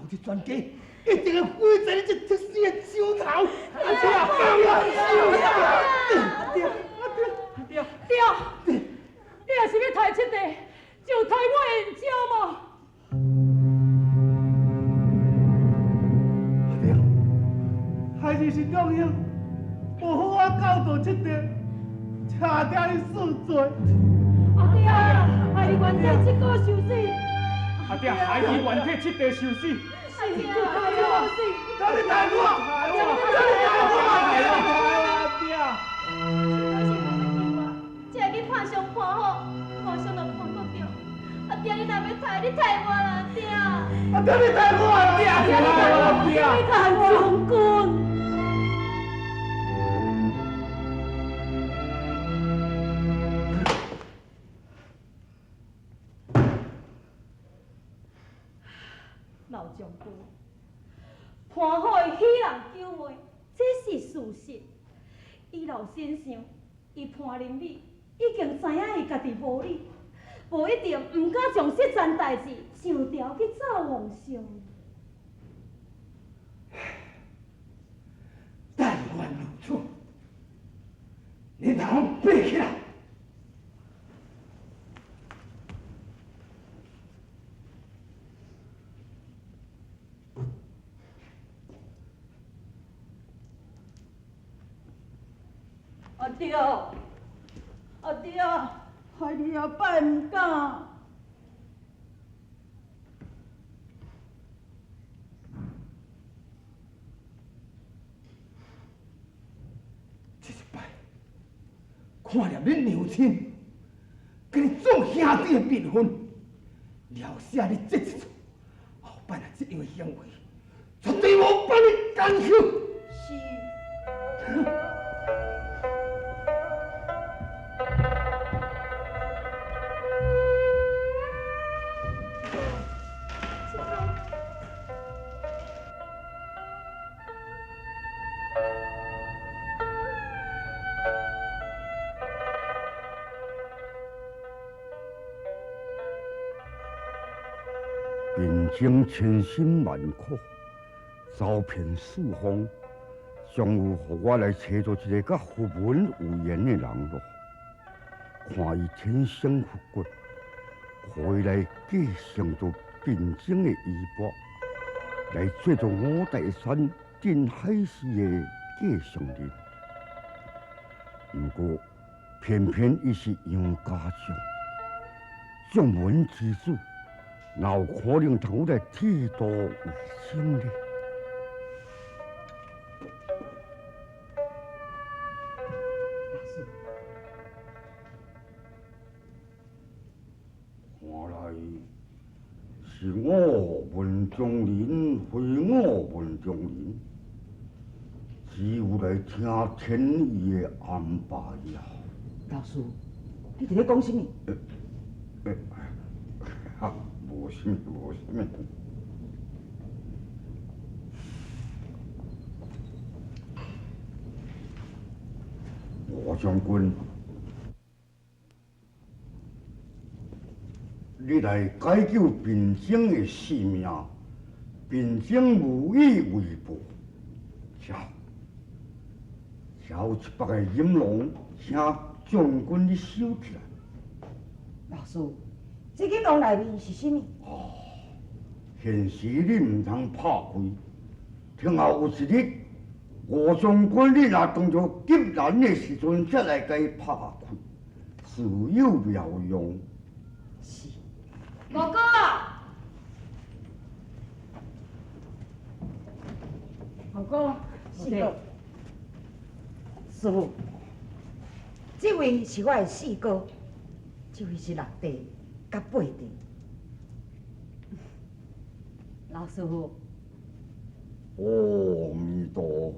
這全家一定會毁在你這畜生的手頭。阿爹，阿爹，阿爹，阿爹，爹，你若是欲刣七弟，就刣我燕椒嘛。阿爹，还是是中英，無好好教導七弟，差點你恕罪。阿爹，孩兒願替七哥受死。阿爹，孩兒願替七弟受死。是，就刣我死。你刣我，你刣我，阿爹。才會去拍傷潘虎，馬上就判不著。阿爹，你若欲刣，你刣我啦，阿爹。阿爹，你刣我，阿爹，阿爹，你刣將軍。老將軍，潘虎的欺人糾會，這是事實。以老身想，伊潘林美已經知影伊家己無理，無一定毋敢將這樁代誌上朝去奏皇上。但願如此，你通爬起來。阿爹，阿爹，害你也拜毋敢。這一擺，看在恁娘親，佮你眾兄弟的名分，了捨你這一次，後擺若這樣的行為，絕對無放你甘休。是。貧僧千辛萬苦，走遍四方，終於予我來揣著一个佮佛門有緣的人囉。看伊天生富貴，予伊來繼承著貧僧的衣缽，來做著五台山鎮海寺的繼承人。毋過，偏偏伊是楊家將，將門之子。哪有可能通來剃度為僧呢？老師，看來是我文中人，非我文中人，只有來聽天意的安排啊！老師，你佇咧講啥物？無啥物，無啥物。吳將軍，你來解救貧僧的性命，貧僧無以為報。這，這有100個銀籠，請將軍你收起來。老師，這銀籠內面是啥物？哦，現時你毋通拍開，聽後有一日，吳將軍你若當作急難的時陣，才來共伊拍開，自有妙用。是。五哥，五哥，四哥，師父，這位是我的四哥，這位是六弟。佮八弟，老師傅，阿彌陀佛。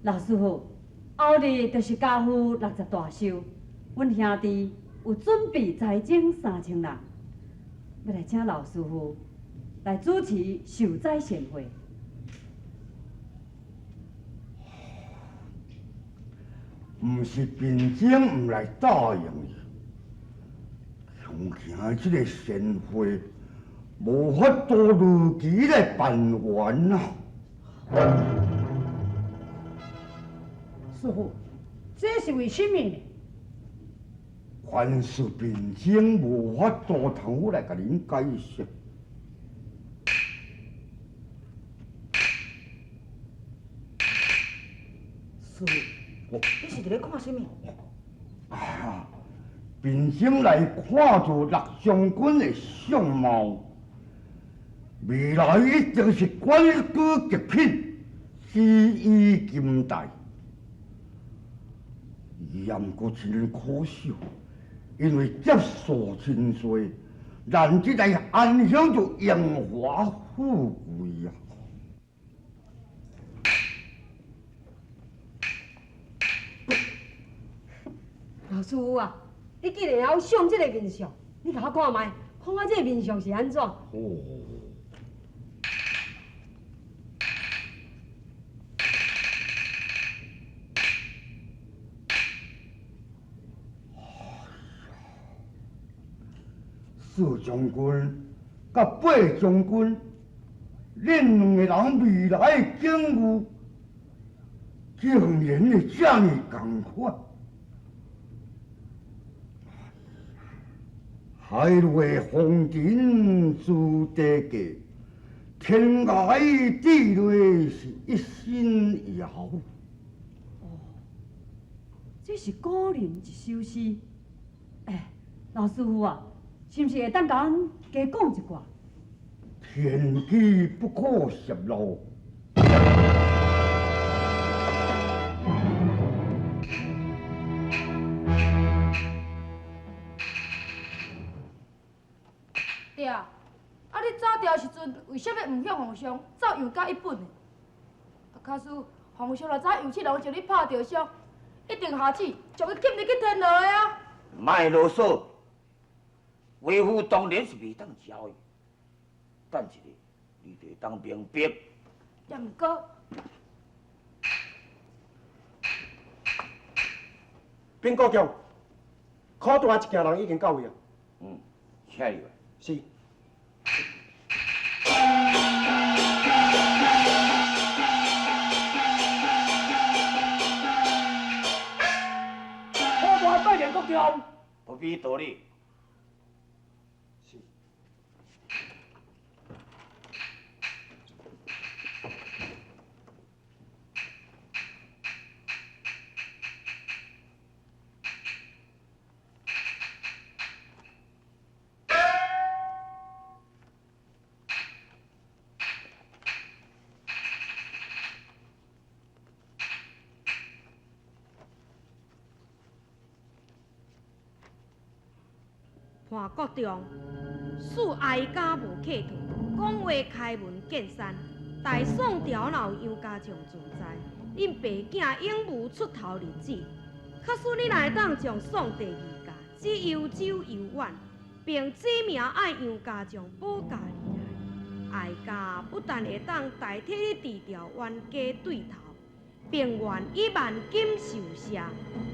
老師傅，後日就是家父60大壽，阮兄弟有準備財精3000人，欲來請老師傅來主持壽齋善會。毋是貧僧毋來答應你。強行這个善會，無法度如期來辦完啊！師父，這是為什麼呢？凡事貧僧無法度通好來共恁解釋。師父，你是佇咧看啥物？啊，貧僧來看著陸將軍的相貌，未來一定是官高極品，知醫金帶。伊也毋過真可惜，因為接受真濟，難得來安享著榮華富貴啊！老師傅啊，你既然會曉相這個面相，你共我看覓，看我這個面相是按怎？哦。四將軍佮八將軍，恁兩个人未來的境遇，竟然會遮爾仝款。海內風塵自地過，天涯地內是一身妖。哦，這是古人一首詩。欸，老師傅啊，是毋是會當共阮加講一寡？天機不可泄露。對啊，啊你走掉時陣，為啥物毋向皇上走楊家一本呢？啊，假使皇上若知楊七郎將你拍著傷，一定下旨將伊禁入去天牢的啊！莫囉嗦，為父當然是袂當招伊，等一下，你就會當明白。也毋過，稟國公，苦大一行人已經到位啊。嗯，請入來。是。苦大拜見國公。不必多禮。是。潘國忠，恕哀家無客套，講話開門見山。大宋朝若有楊家將存在，恁爸囝永無出頭日子。假使你若會當將宋第二家只幽州幽遠，並指名愛楊家將保駕而來，哀家不但會當代替你治掉冤家對頭，並願以萬金受謝，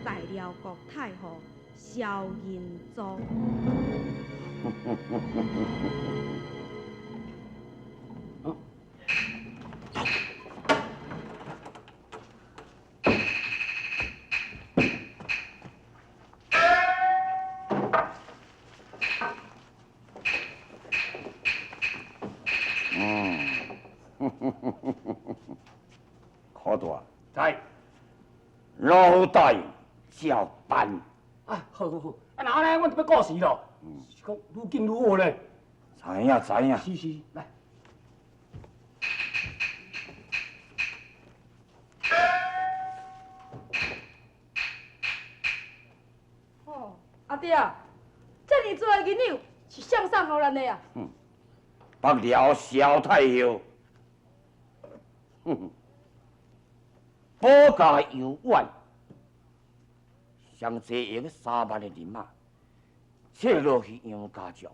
大遼國太后蕭仁祖。苦大，在，老夫答應，照辦。啊，好好好，啊，那按呢，阮就欲過時咯。是講愈緊愈好咧。知影知影。是是，來。哦，阿爹啊，這爾多的銀兩是誰送予咱的啊？哼，北遼蕭太后，哼，保駕楊遠，上濟用3萬的人馬，撤落去楊家將，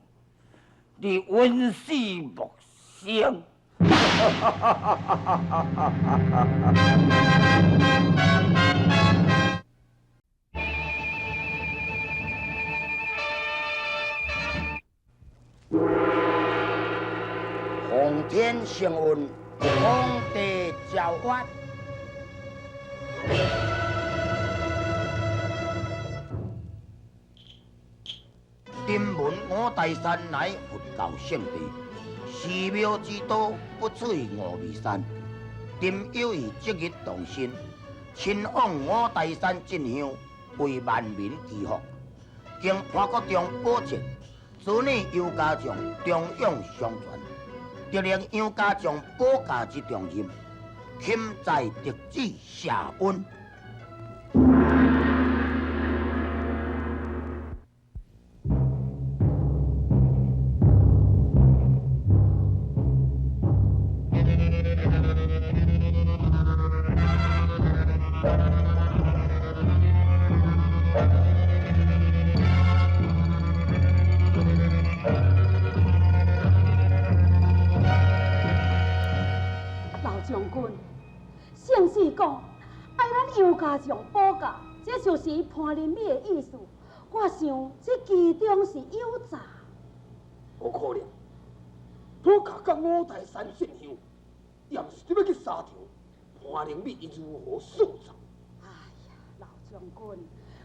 你穩死莫生。天成运，皇帝诏曰。登门五台山乃佛教圣地，寺庙之多不次于峨眉山。朕有意择日动身，亲往五台山进香，为万民祈福。经潘国忠保证，子女杨家将忠勇双全，得令杨家将保驾之重任，钦在特旨下恩。老将军，圣旨讲，爱咱杨家将保驾，这就是伊潘林美的意思。我想这其中是有诈。无可能，保驾到五台山进香，也毋是得欲去沙场，潘灵美伊如何塑造？哎呀，老将军，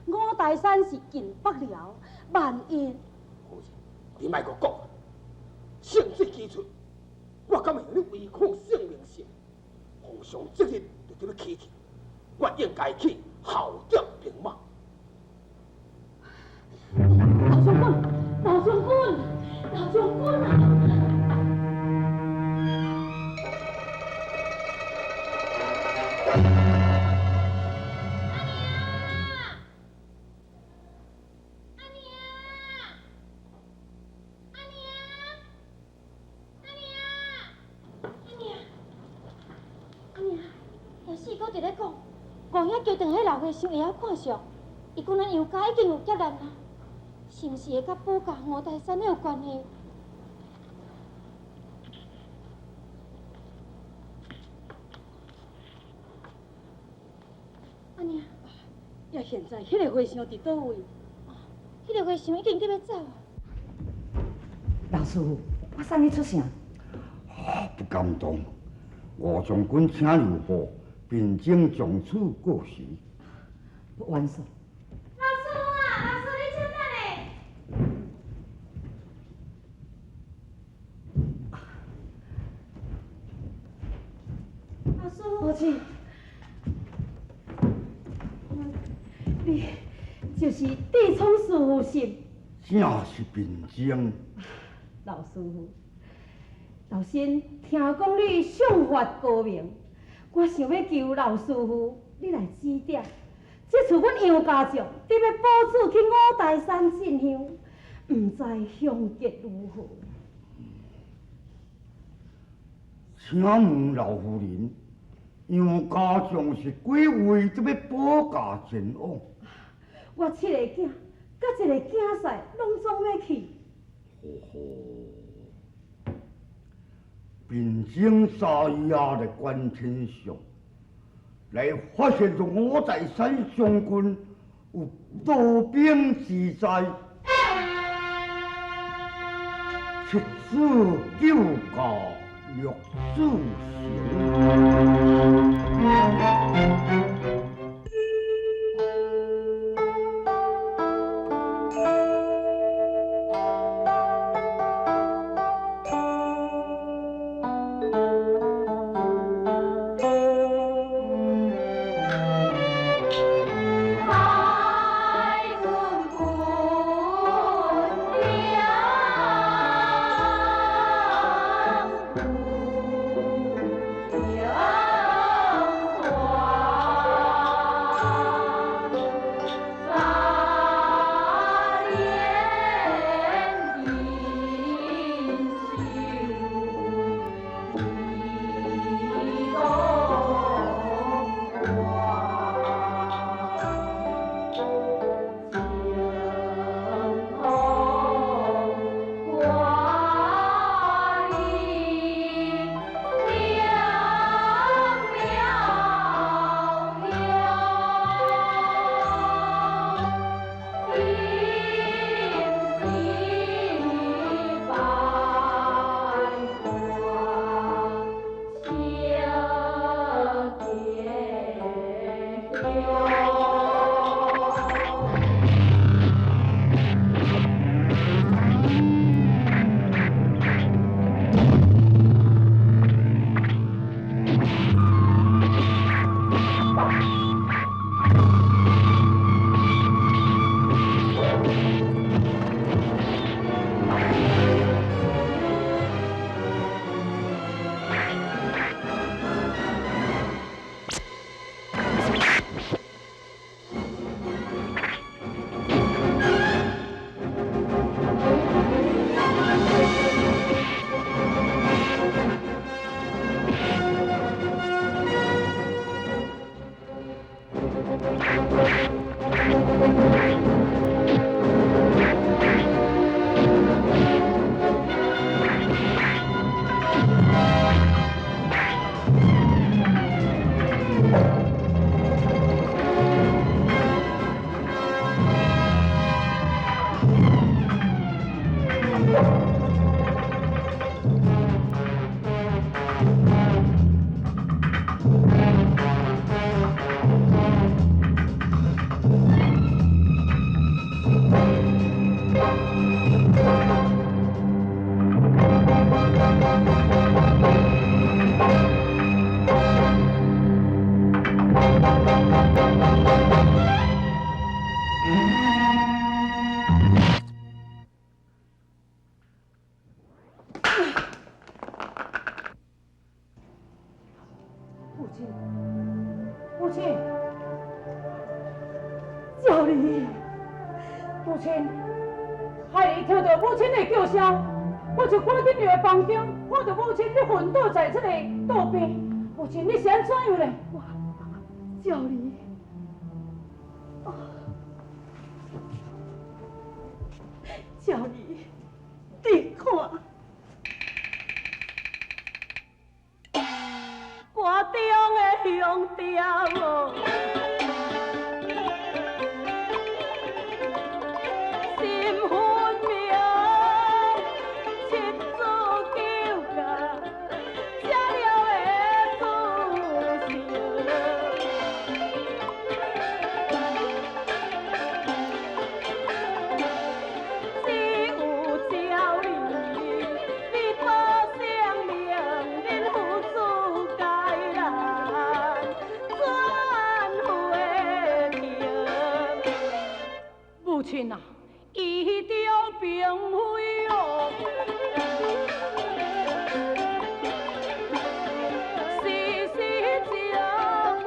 五台山是近北寮，万一……好，你莫阁讲，圣旨既出，我敢会用你违抗圣明圣？皇上这日就得欲起去，我应该去号召兵马。老将军，老将军，老将军啊！阿娘，阿娘，阿娘，阿娘，阿娘，老四哥伫咧讲，戆仔桥顶彼老和尚会晓看相，伊讲咱杨家已经有劫难啊，是毋是会佮保驾五台山有关系？阿娘，呀，现在彼个和尚伫佗位？彼个和尚已经伫欲走啊。老师傅，我送你出城。不敢当，吴将军请留步，贫僧将此过时。不冤枉。老师啊，老师，你请等咧。老师，母亲，你就是地聪师傅是？正是贫僧。老师傅，老身听讲你相法高明，我想欲求老师傅你来指点。这次阮杨家将得欲保主去五台山进香，毋知香结如何？请问老夫人，杨家将是几位得欲保驾前往？我七个囝，佮一个囝婿，拢总欲去。吼吼，贫僧昨夜伫观天象，来发现著五台山将军有多兵之灾，七子救驾六子成。海滚滚两湖，两岸。母亲，母亲，赵丽，母亲，孩儿听到母亲的叫声，我就赶紧入来房间，看到母亲你昏倒在这个桌边。母亲，你是按怎样咧？我，赵丽，赵丽，你看。歌中的乡调哦，心分明，七子九家，吃了的主席。只有鸟儿，你保性命，恁父子该来转回情。母亲啊，伊着并非哦，时时将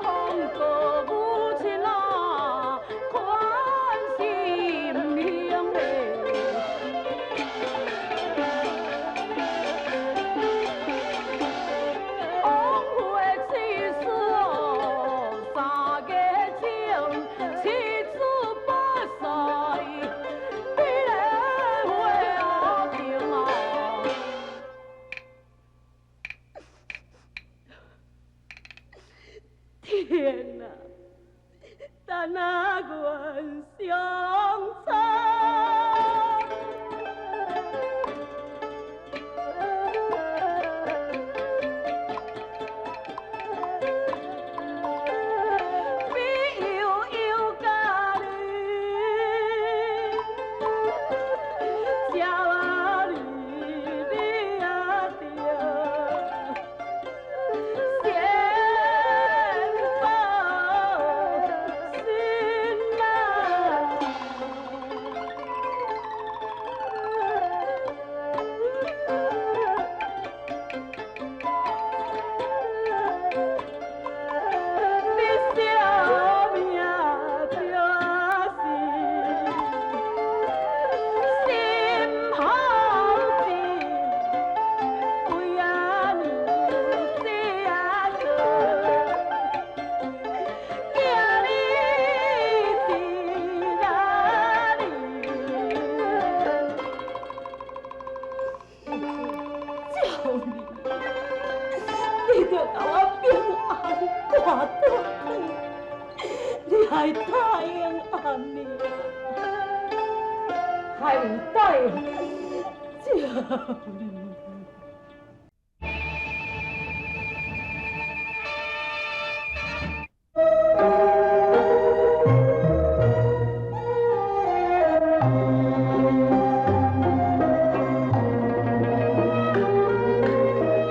风过母亲啊，宽心胸嘞。往回七思哦，三月晴，七子八岁，比来花亭啊。天啊，等啊阮相参。比悠悠甲你，鸟仔你，你也着先报信啊。你小命就是心好志，为阿娘这个，惊你是哪里？赵丽，你著共我平安挂倒转，你还答应阿娘，孩儿答应。赵丽。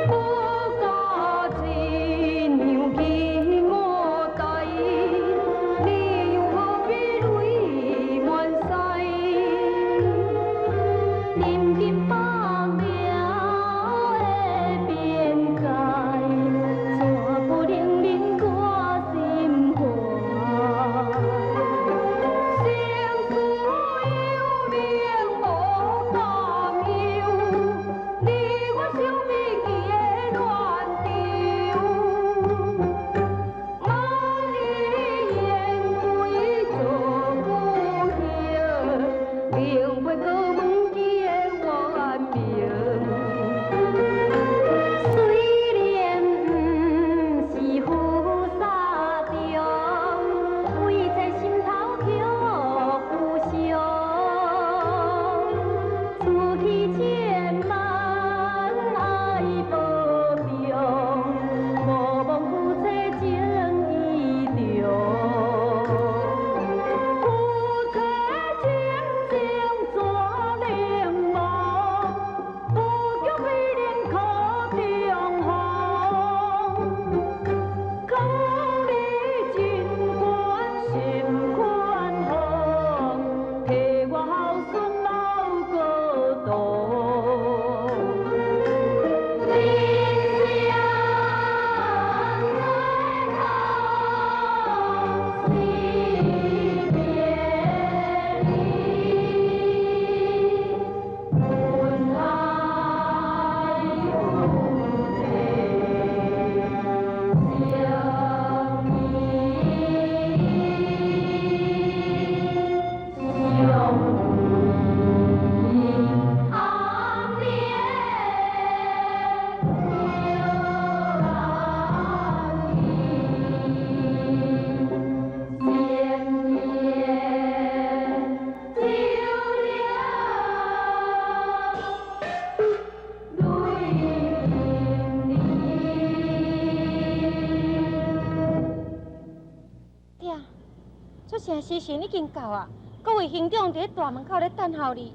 国家一娘记五代，你又何必泪满腮？人间百命。時辰已經到啊，各位兄長佇咧大門口咧等候你。